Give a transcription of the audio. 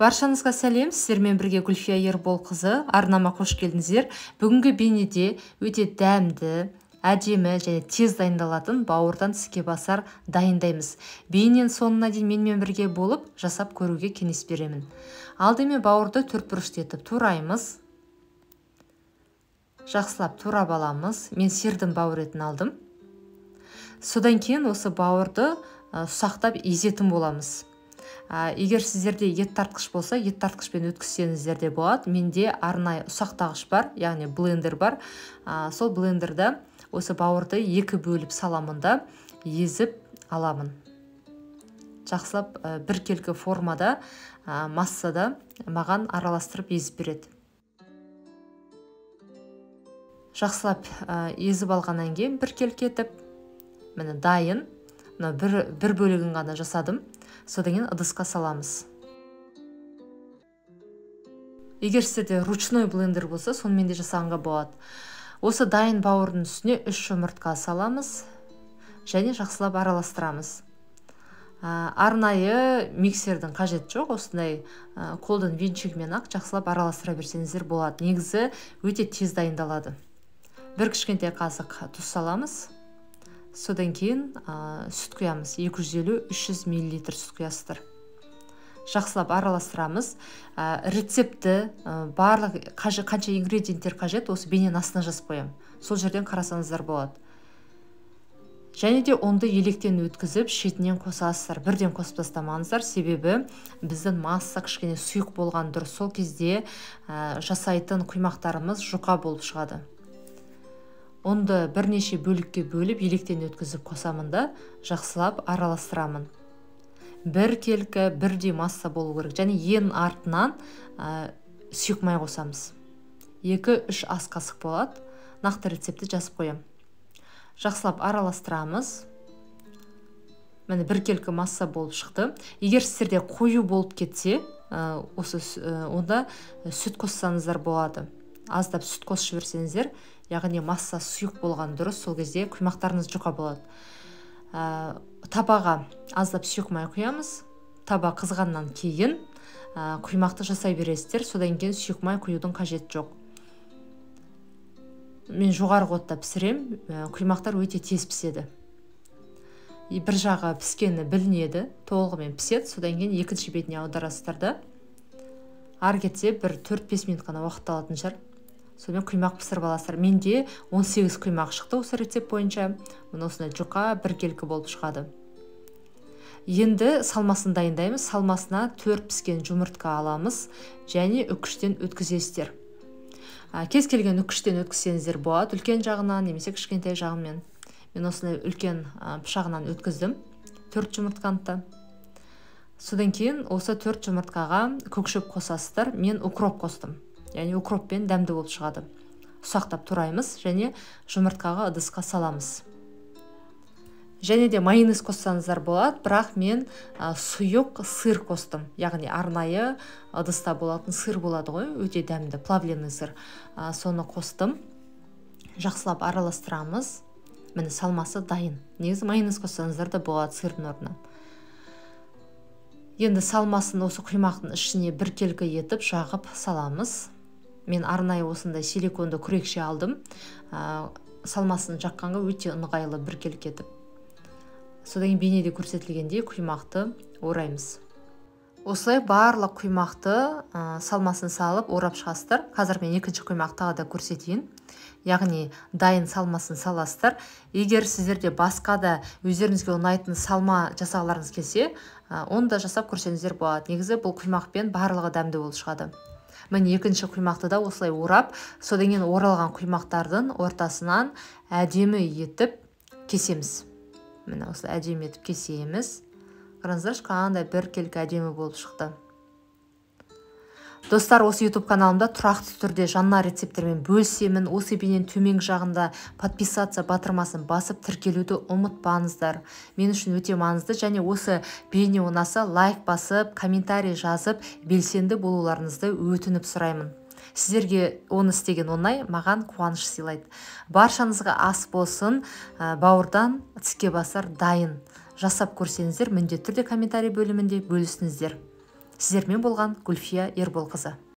Баршаңызға сәлем, сіздермен бірге Гүлфия Ерболқызы. Арнама қош келдіңіздер. Бүгінгі бейнеде өте дәмді, әдемі және тез дайындалатын бауырдан тіске басар дайындаймыз. Бейненің соңына дейін менімен бірге болып жасап көруге кеңес беремін. Алдымен бауырды төрт бұрышты етіп тураймыз. Жақсылап турап аламыз. Мен сиырдың бауыр етін алдым. Содан кейін осы бауырды ұсақтап езетін боламыз. Егер сіздерде ет тартқыш болса, ет тартқышпен өткізсеңіздер де болады. Менде арнайы ұсақтағыш бар, яғни блендер бар. Сол блендерді осы бауырды екі бөліп саламын да езіп аламын. Жақсылап біркелкі формада, массада маған араластырып езіп береді. Жақсылап езіп алғаннан кейін біркелкі етіп, міне дайын. Мына бір бөлігін ғана жасадым. Содан кейін ыдысқа саламыз. Егер сіздерде ручной блендер болса, сонымен де жасағанға болады. Осы дайын бауырдың үстіне 3 жұмыртқа саламыз және жақсылап араластырамыз. Арнайы миксердің қажеті жоқ, осындай қолдың венчигімен ақ жақсылап араластыра берсеңіздер болады. Негізі өте тез дайындалады. Бір кішкентай қасық тұз саламыз. Содан кейін сүт құямыз. 250-300 мл сүт құясыздар. Жақсылап араластырамыз. Рецепті барлық қанша ингредиенттер қажет, осы бейненің астына жазып қоямын. Сол жерден қарасаңыздар болады. Және де ұнды електен өткізіп, шетінен қосасыздар. Бірден қосып тастамаңыздар, себебі біздің масса кішкене сұйық болған дұрыс. Сол кезде жасайтын құймақтарымыз жұқа болып шығады. Ұнды бірнеше бөлікке бөліп, електен өткізіп қосамын да, жақсылап араластырамын. Біркелкі, бірдей масса болу керек. Және ең артынан сұйық май қосамыз. 2-3 ас қасық болады. Нақты рецепті жазып қоямын. Жақсылап араластырамыз. Міне біркелкі масса болып шықты. Егер сіздерде қою болып кетсе, онда сүт қоссаңыздар болады. Аздап сүт қосып жіберсеңіздер, яғни масса сұйық болған дұрыс, сол кезде құймақтарыңыз жұқа болады. Табаға аздап сұйық май құямыз. Таба қызғаннан кейін құймақты жасай бересіздер. Содан кейін сұйық май құюдың қажеті жоқ. Мен жоғарғы отта пісірем, құймақтар өте тез піседі. Бір жағы піскені білінеді, толығымен піседі. Содан кейін екінші бетіне аударасыздар да. Ары кетсе бір 4-5 минут қана уақыт алатын шығар. Сонымен құймақ пісіріп аласыздар. Менде 18 құймақ шықты осы рецепт бойынша. Міне осындай жұқа біркелкі болып шығады. Енді салмасын дайындаймыз. Салмасына 4 піскен жұмыртқа аламыз және үкіштен өткізесіздер. Кез келген үкіштен өткізсеңіздер болады, үлкен жағынан немесе кішкентай жағымен. Мен осындай үлкен пышағынан өткіздім 4 жұмыртқаны да. Содан кейін осы 4 жұмыртқаға көк шөп қосасыздар. Мен укроп қостым. Яғни укроппен дәмді болып шығады. Ұсақтап тураймыз және жұмыртқаға ыдысқа саламыз. Және де майонез қоссаңыздар болады, бірақ мен сұйық сыр қостым. Яғни арнайы ыдыста болатын сыр болады ғой, өте дәмді, плавленый сыр. Соны қостым. Жақсылап араластырамыз. Міне салмасы дайын. Негізі майонез қоссаңыздар да болады сырдың орнына. Енді салмасын осы құймақтың ішіне біркелкі етіп жағып саламыз. Мен арнайы осындай силиконды күрекше алдым. Салмасын жаққанға өте ыңғайлы біркелкі етіп. Содан кейін бейнеде көрсетілгендей құймақты ораймыз. Осылай барлық құймақты салмасын салып орап шығасыздар. Қазір мен екінші құймақты тағы да көрсетейін. Яғни дайын салмасын саласыздар. Егер сіздерде басқа да өздеріңізге ұнайтын салма жасағыларыңыз келсе, оны да жасап көрсеңіздер болады. Негізі бұл құймақпен барлығы дәмді болып шығады. Міне екінші құймақты да осылай орап, содан кейін оралған құймақтардың ортасынан әдемі етіп кесеміз. Міне осылай әдемі етіп кесеміз. Қараңыздаршы, қандай біркелкі әдемі болып шықты. Достар, осы YouTube каналымда тұрақты түрде жаңа рецепттермен бөлісемін. Осы бейненің төменгі жағында подписаться батырмасын басып тіркелуді ұмытпаңыздар. Мен үшін өте маңызды. Және осы бейне ұнаса лайк басып, комментарий жазып, белсенді болуларыңызды өтініп сұраймын. Сіздерге оны істеген оңай, маған қуаныш сыйлайды. Баршаңызға ас болсын, бауырдан тіске басар дайын. Жасап көрсеңіздер, міндетті түрде комментарий бөлімінде бөлісіңіздер. Сіздермен болған Гүлфия Ерболқызы.